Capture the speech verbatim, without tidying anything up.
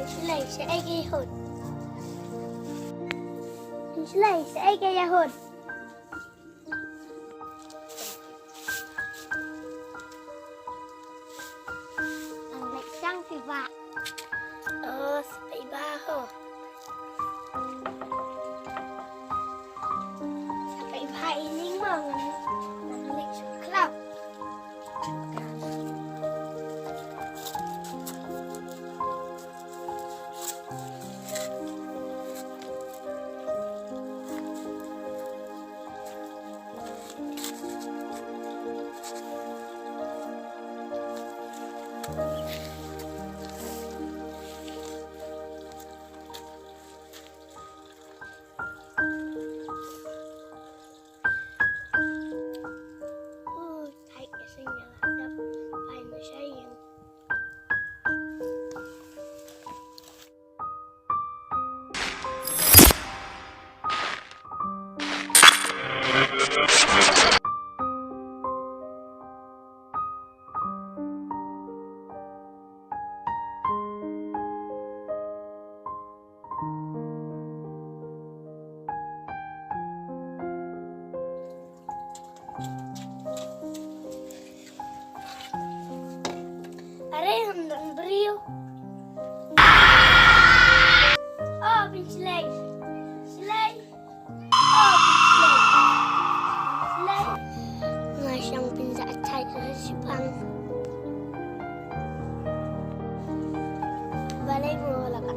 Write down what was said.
Shlei, shaei ka ïahud? Shlei, shaei ka ïahud? Nang leit shang phi bah. Oh, sa phi bah ho. Sa phi bah i ning mo ngan, nang leit shang khlap. Are, hynrei briew. Oh, phin shlei. Shlei. Oh, phin shlei. Shlei. Nga shang phin sa attack ha shipang. Balei mo la ka